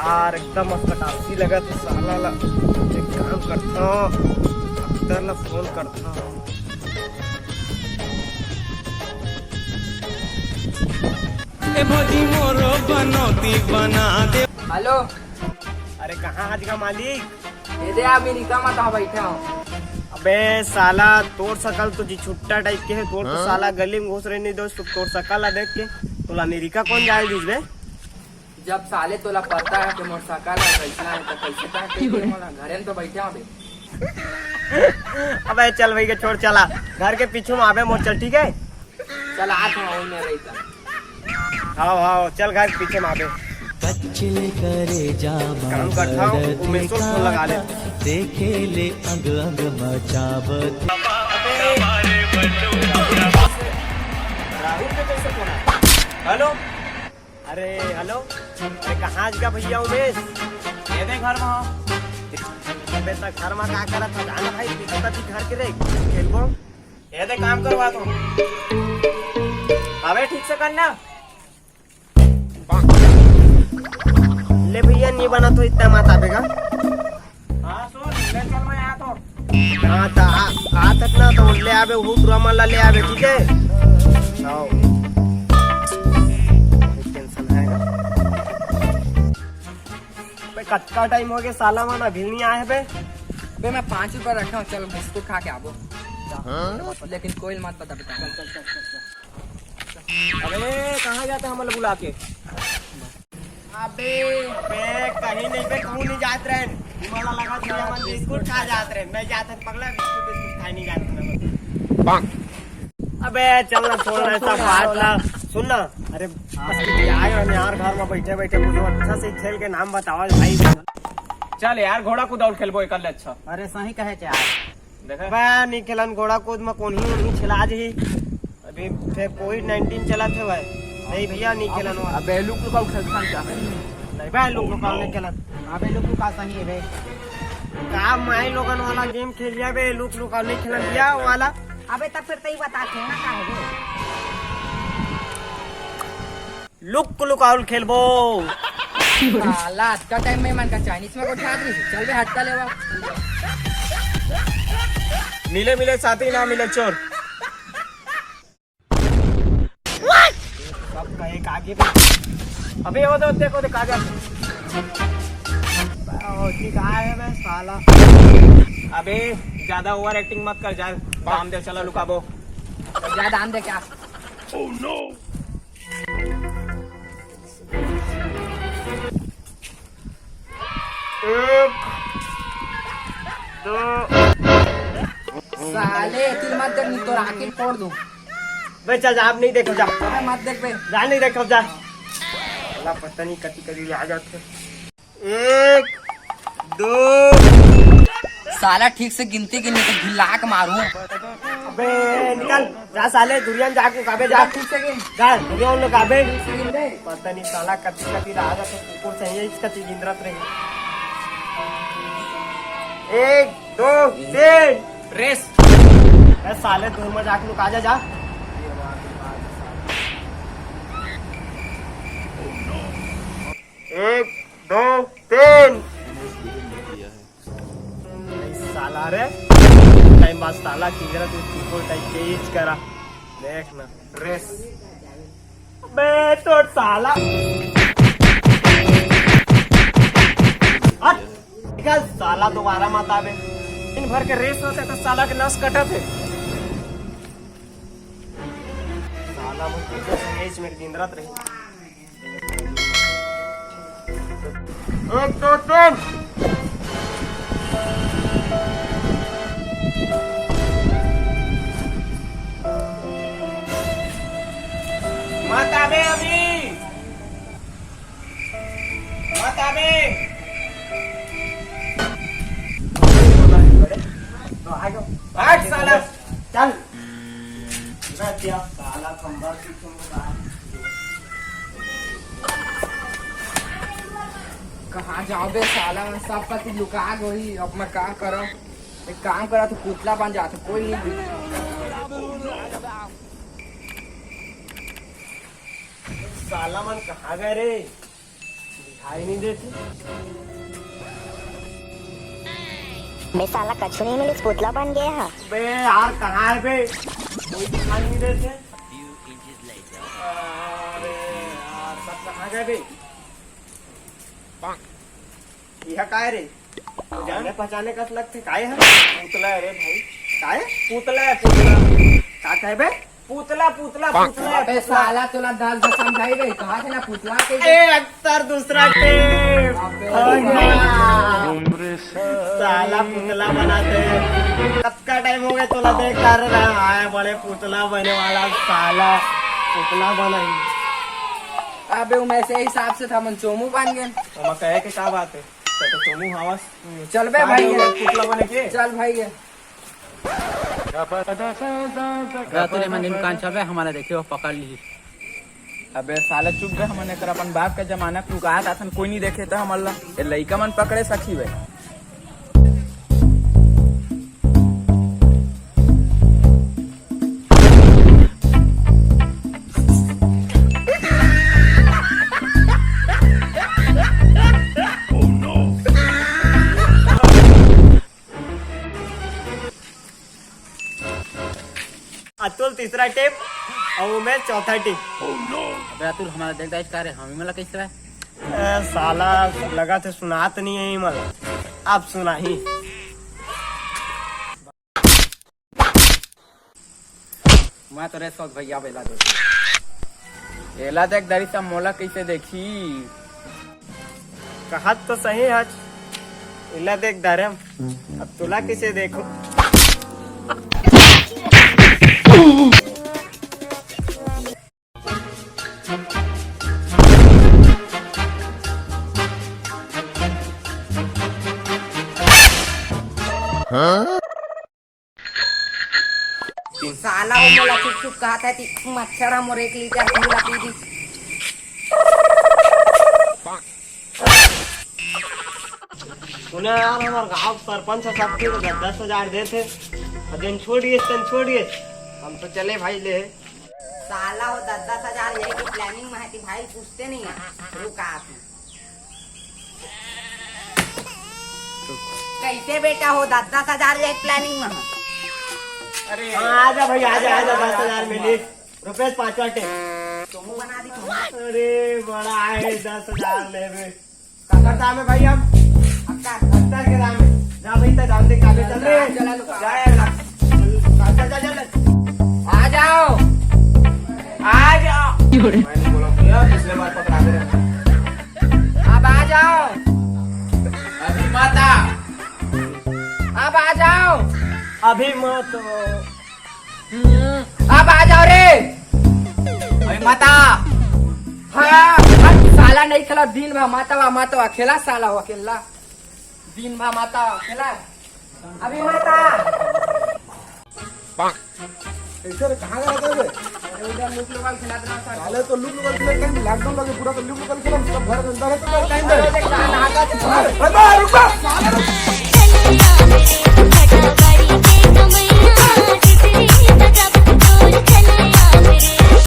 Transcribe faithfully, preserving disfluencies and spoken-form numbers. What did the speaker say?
यार, एकदम मस्त टासी लगत हे साला ला। एक काम करता हूँ, अख्तर ला फोन करता हूँ। ए भौजी मोरो बनौती बना दे। हेलो। अरे, कहाँ आज का मालिक? ये दे, अभी निका मत आ, बैठा हूँ। अबे साला, तोर सकल तो जी छुट्टा टाइप के हे। तोर तो हाँ? साला गली में घुस रहे नहीं दोस्त, तोर सकल ला देख के तोला निरिका कौन जाए दीस बे? जब साले तोला पता है कि मोर सकल है, कैसा है, तो कैसे तक के मोला घरे में तो बैठा हूँ बे। अबे चल भैया, छोड़, चला घर के पीछू में आबे मोर, चल, ठीक है? चल, आ तो वही में रही था। हाव, हाव, चल घर के पीछे में आबे। कच्चे करेजा काम करता हूँ, वो में सोच लगा ले। देखे ले अंग अंग मचावत। राहुल के कैसे फोन आया? हेलो। अरे हेलो। अरे, कहाँ आज का भैया उमेश? ये दे घर में। अबे, त घर में का करत था? जाना भाई, दिक्कत ही घर के रे, खेलबो। ये दे काम करवा तो। अबे, ठीक से करना। ले भैया, नहीं बना तो इतना मत आबेगा। हाँ, सुन, ले चल, मैं आया तो। हाँ, त आ, आ तक ना तो ले आबे, वो ड्रामा ला ले आबे, ठीक है? आओ। टेंशन है। बे, कतका टाइम हो गया साला मन अभी नहीं आए बे? बे, मैं पाँच रुपया रखा हूँ, चल बिस्कुट खा के आबो। हाँ? लेकिन कोई मत बता बेटा। चल, चल, चल, चल, चल। अबे, कहाँ जाता हमला बुला के? अबे, बे, कहीं नहीं बे, तू नहीं जात रहे। तुम्हारा लगा कि हमन बिस्कुट खा जात रहे। मैं जात हन पगला, बिस्कुट, बिस्कुट खाए नहीं जात रहे। अबे चल ना, छोड़ ना, ऐसा बात ना। सुन ना, अरे, आए हम यार घर में बैठे बैठे, कुछ अच्छा से खेल के नाम बतावा भाई। चल यार, घोड़ा कुदाउल खेलबो, एकर ले अच्छा। अरे सही कहे चे यार। देखा? बे, नहीं खेलन घोड़ा कूद में, कोन ही उन्हीं छिला जी। अभी फिर कोविड नाइनटीन चलत हे भाई। नहीं भैया, नहीं खेलन वो। अबे लुक लुकाओ खेल खान क्या? नहीं बे, लुक लुकाओ नहीं खेलन। अबे लुक लुका सही है बे। का माई लोगन वाला गेम खेलिया बे, लुक लुकाओ नहीं खेलन भैया वो वाला। अबे तब फिर तई बता, खेलना का है बे? लुक लुकाउल खेलबो। साला, अतका टाइम में मन का चाइनीज में गोठियात रही। चल बे, हट्टा लेवा। मिले मिले साथी, ना मिले चोर। सब कहे कागे बे। अबे वो तो देखो, देख आ जा। ओ, ठीक आए बे साला। अबे ज्यादा ओवर एक्टिंग मत कर, जा दाम दे, चला लुकाबो। जा दाम दे क्या? एक, दो। साले, तीन मत कर, नहीं तो राखी फोड़ दूं। बे, चल जा, आप नहीं देखो, जा। अबे, मत देख बे। जा, नहीं देखो, जा। साला, पता नहीं कति कति आ जाते। एक, दो। साला, ठीक से गिनती गिन, नहीं तो ढिल्ला के मारूं। अबे, निकल। जा साले, दुरिया में जाके काबे जा। ठीक से गिन। जा, दुरिया में काबे। ठीक से गिन बे। पता नहीं साला कति कति रहा था, तो कुकुर सही है, इसका तीन गिंदरत रही। एक, दो, तीन। रेस। ए साले, दूर में जाके लुका जा, जा। एक, दो, तीन। साला रे, टाइम बाद साला की जरा तू कुकुर टाइप के यूज करा। देख ना, रेस। बे तो साला। हट। निकल साला, दोबारा मत आवे। दिन भर के रेस होते तो साला के नस कटत है। साला वो कुकुर संगे इसमें गिंदरत रही। एक, दो, तीन। मत आबे अभी। मत आबे। तो आ जाओ। भाग साला। चल। ना क्या साला खंभा की तुम बता। कहाँ जाओ बे साला, मैं सब कति लुका गई, अब मैं का करब? एक काम करा, तू पुतला बन जा, तो कोई नहीं। साला मन कहाँ गए रे? दिखाई नहीं देते। बे साला कछु नहीं मिलिस, पुतला बन गया है। बे यार, कहाँ है बे? कोई दिखाई नहीं देते। अरे यार, सब कहाँ गए बे? यह काय रे? जाने पहचाने कस लगथे, काय है? पुतला है रे भाई। काय? पुतला है, पुतला। का कहे बे? पुतला, पुतला, पुतला, अबे पुतला। साला, तोला दस बार समझाई बे, कहा थे ना पुतला के? ए, अत्तर दूसरा टेप। अबे हाँ। साला पुतला बनाते। कतका टाइम हो गया तोला देख कर रहा है, बड़े पुतला बने वाला साला। पुतला बना ही। अबे, वो मैं से हिसाब से था, मन चोमू बन गए। हम कहे के का बात है? तो, तो चोमू हवस। चल बे भाई, पुतला बने के। चल भाई। रात ले मन दुकान चल रहे, हमारा देखियो पकड़ ली। अबे साला चुप बे, हमन एकर अपन बाप के जमाना के लुकात आथन, कोई नहीं देखे तो हमन ला ए लइका मन पकड़े सखी बे। अतुल तीसरा टेप और मैं चौथा टेप। अबे अतुल, हमारा देख दाइस का रे, हम ही मला कैसे रहा? ए, साला लगा थे सुनात नहीं है मला। अब सुनाही। मैं तो रे सोच भैया बेला देख। एला देख दरी सब मोला कैसे देखी। कहत तो सही हच, इला देख दारम, अब तुला किसे देखो। साला हो मोला चुप चुप कहत है ती मच्छर ह मोर एक लीटर खून ला पी दी। सुने यार, हमार गांव के सरपंच ह सबके तो दस दस हजार देथे, और दिन छोड़िए, तन छोड़िए, हम तो चले भाई ले। साला हो दस दस हजार यही की प्लानिंग में है ती भाई, पूछते नहीं है। रुका आप। कैसे बेटा हो, दस दस हजार ले प्लानिंग में? अरे हाँ, आजा भाई, आजा, आजा, दस हजार मिली। रुपेश पाँच वाटे। तुम बना दी तुम। अरे बड़ा है, दस हजार लेबे। काकर दाम है भाई हम? अक्का। अत्तर के दाम है। जा भाई, तो दाम दे, काले चल रहे। चला लो। जा यार, ला। चल, चल, चल, चल। आ जाओ, आ जाओ। मैंने बोला भैया, पिछले बार पकड़ा दे रहे। अब आ जाओ। अभी मत आ। अब आ जाओ। अभी मत। हम्म, अब आ जाओ रे। अभी मत आ। हाँ, हट, साला नहीं खेला दिन भर, माता वा, माता वा, खेला साला हो, खेला। दिन भर माता वा, खेला। अभी मत आ। ऐसे रे, कहाँ गया था बे? अरे उधर लूप लोकल खिलात रहा था। साले तो लूप लोकल खेलत टाइम लॉकडाउन लगे पूरा, तो लूप लोकल खेलत सब घर के अंदर है तो टाइम दे। अरे देख, कहाँ नहाता है? अरे बा, रुक बा।